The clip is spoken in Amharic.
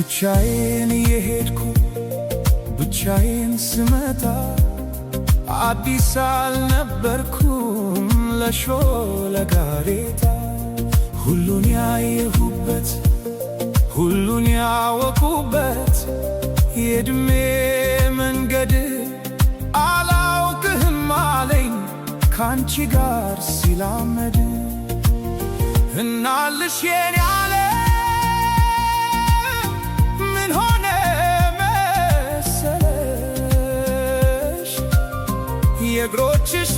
ብቻዬን እየሄድኩ ብቻዬን ስመጣ አዲስ አልነበርኩም ለሾለ ጋሬጣ። ሁሉን ያየሁበት፣ ሁሉን ያወኩበት የዕድሜ መንገድ አላውቅህም አለኝ ካንቺ ጋር ሲላመድ። እናልሽ የኔ ዓለም፣ ምን ሆነ መሰለሽ የእግሮችሽ